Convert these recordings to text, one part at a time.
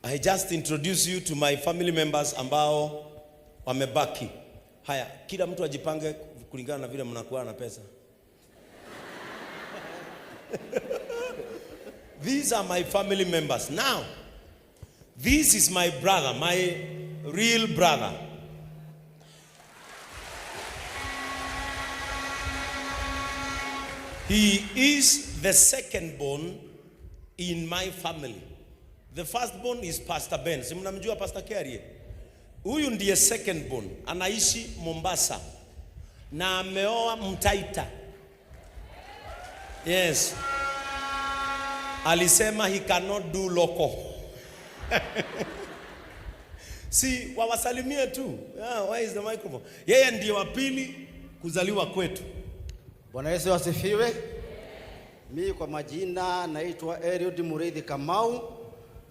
I just introduce you to my family members ambao wamebaki. Haya, kila mtu ajipange kulingana na vile mnakuwa na pesa. These are my family members. Now, this is my brother, my real brother. He is the second born in my family. The first born is Pastor Ben. Si mnamjua Pastor Kiarie? Huyu ndiye second born. Anaishi Mombasa. Na ameoa Mtaita. Yes. Alisema he cannot do local. Si wawasalimie tu. Yeah, where is the microphone? Yeye ndiye wa pili kuzaliwa kwetu. Bwana Yesu asifiwe. Mimi kwa majina naitwa Eliud Muriithi Kamau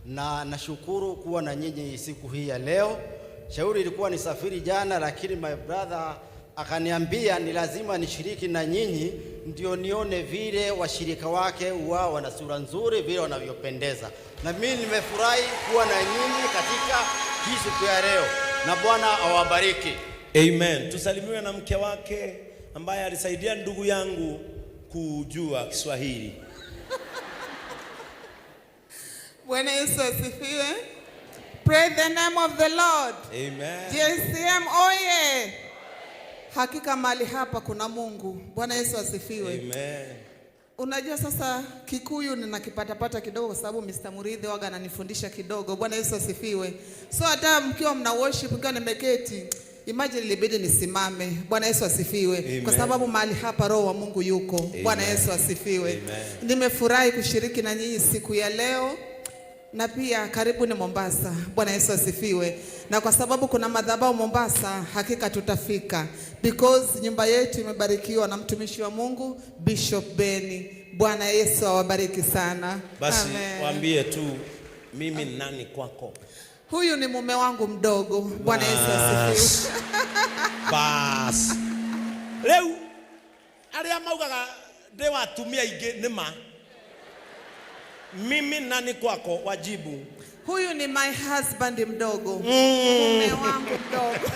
na nashukuru kuwa na nyinyi siku hii ya leo. Shauri ilikuwa nisafiri jana, lakini my brother akaniambia ni lazima nishiriki na nyinyi ndio nione vile washirika wake wao wana sura nzuri, vile wanavyopendeza. Na mimi nimefurahi kuwa na nyinyi katika hii siku ya leo, na Bwana awabariki. Amen. Tusalimiwe na mke wake ambaye alisaidia ndugu yangu kujua Kiswahili. Bwana Yesu asifiwe. Praise the name of the Lord. Amen. JCM oye! Hakika mahali hapa kuna Mungu. Bwana Yesu asifiwe. Amen. Unajua sasa Kikuyu ninakipatapata kidogo kwa sababu Mr. Muriithi waga ananifundisha kidogo. Bwana Yesu asifiwe. So hata mkiwa mna worship mkiwa nimeketi, imagine ilibidi nisimame. Bwana Yesu asifiwe. Amen. Kwa sababu mahali hapa Roho wa Mungu yuko. Bwana Yesu asifiwe. Amen. Nimefurahi kushiriki na nyinyi siku ya leo na pia karibu ni Mombasa. Bwana Yesu asifiwe. Na kwa sababu kuna madhabahu Mombasa, hakika tutafika because nyumba yetu imebarikiwa na mtumishi wa Mungu Bishop Beni. Bwana Yesu awabariki sana. Basi Amen. waambie tu mimi ni nani kwako. Huyu ni mume wangu mdogo. Bwana Yesu asifiwe. Bas. Rĩu arĩa maugaga ndĩ wa atumia aingĩ nĩ ma. Mimi nani kwako wajibu. Huyu ni my husband mdogo. Mume wangu mdogo.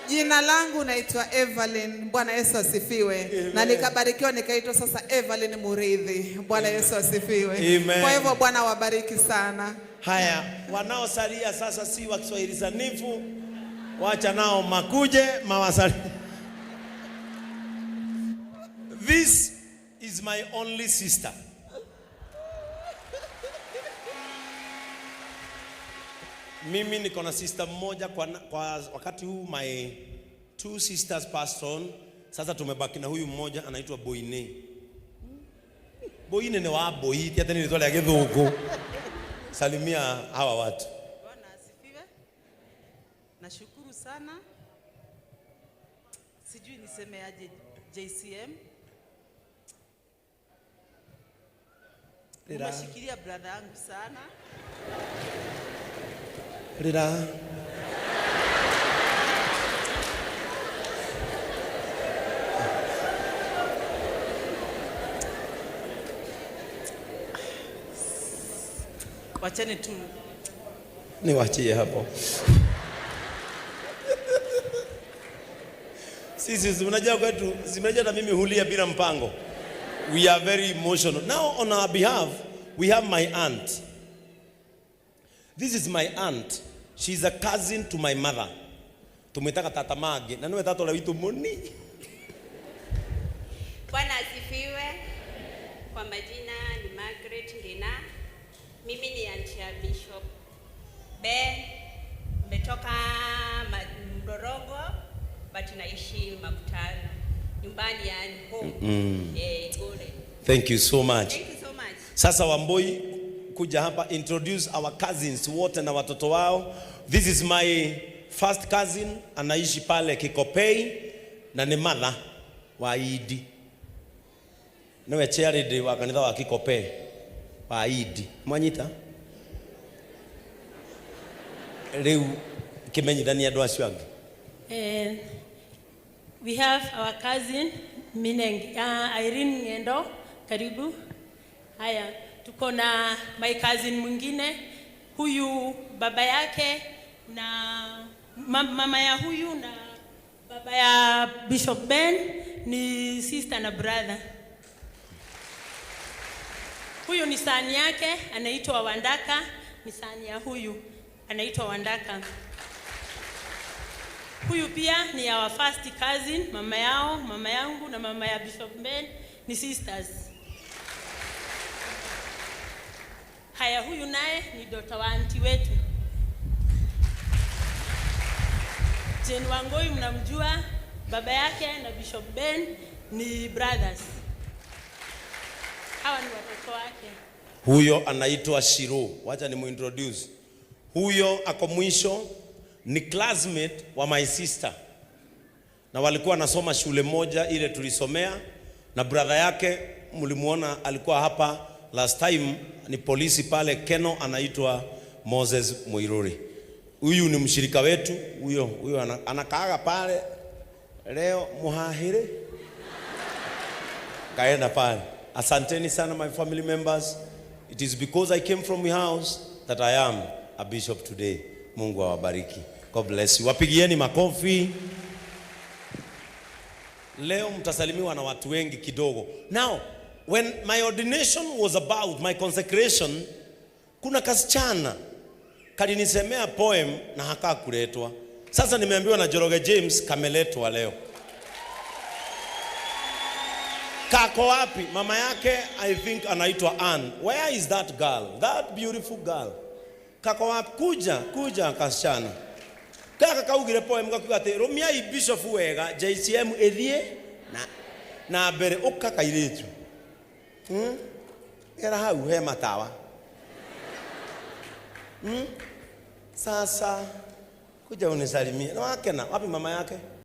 Jina langu naitwa Evelyn. Bwana Yesu asifiwe. Na nikabarikiwa nikaitwa sasa Evelyn Muriithi. Bwana Yesu asifiwe. Amen. Kwa hivyo Bwana wabariki sana. Haya, wanaosalia sasa si wa Kiswahili sanifu, wacha nao makuje mawasali. This is my only sister. Mimi niko na sister mmoja kwa wakati huu, my two sisters passed on. Sasa tumebaki na huyu mmoja anaitwa Boine. Boine ni wa Boi, ti hata ni rĩtwa rĩa Gĩthũngũ. Salimia hawa watu. Bwana asifiwe. Nashukuru sana. Sijui niseme aje JCM. Rira. Umeshikilia brother yangu sana. Rira. Wacheni tu. Niwachie hapo. Sisi unajua kwetu, si mnajua hata mimi hulia bila mpango. We are very emotional. Now on our behalf, we have my aunt. This is my aunt. She's a cousin to my mother. Tumwitaga tata Mage. Na niwe tata ũrĩa witũ mũnini. Bwana asifiwe. Kwa majina ni Margaret Ngina. Mimi ni aunt ya Bishop Ben. Nimetoka Mlolongo but naishi Makutano. Nyumbani yani home. Gole. Thank you so much. Thank you so much. Sasa Wamboi kuja hapa introduce our cousins wote na watoto wao. This is my first cousin, anaishi pale Kikopey na ni mother wa Idi. Niwe chairlady wa kanitha wa Kikopey wa Idi. Mwanyita? Riu kimenyithania andu acio angi. We have our cousin Mineng, Irene Ngendo Karibu. Haya, tuko na my cousin mwingine, huyu baba yake na mama ya huyu na baba ya Bishop Ben ni sister na brother. Huyu ni son yake anaitwa Wandaka, ni son ya huyu anaitwa Wandaka. Huyu pia ni our first cousin, mama yao, mama yangu na mama ya Bishop Ben ni sisters. Haya, huyu naye ni daughter wa auntie wetu. Jane Wangoi mnamjua, baba yake na Bishop Ben ni brothers. Hawa ni watoto wake. Huyo anaitwa Shiro, wacha ni muintroduce. Huyo ako mwisho ni classmate wa my sister, na walikuwa wanasoma shule moja ile tulisomea, na brother yake mlimuona alikuwa hapa last time, ni polisi pale Keno, anaitwa Moses Muiruri. Huyu ni mshirika wetu, huyo anakaaga pale leo muhahiri kaenda pale. Asanteni sana my family members. It is because I came from your house that I am a bishop today. Mungu awabariki. God bless you. Wapigieni makofi. Leo mtasalimiwa na watu wengi kidogo. Now, when my ordination was about my consecration, kuna kasichana kalinisemea poem na hakakuletwa. Sasa nimeambiwa na Njoroge James kameletwa leo. Kako wapi? Mama yake I think anaitwa Ann. Where is that girl? That beautiful girl. Kako wapi? Kuja, kuja kasichana. Gaka kaugire poem gakuga ati rumiai bishop wega JCM ithie na mbere uka kairitu. Era hau he matawa. Sasa kuja unisalimie. Na wakena, wapi mama yake?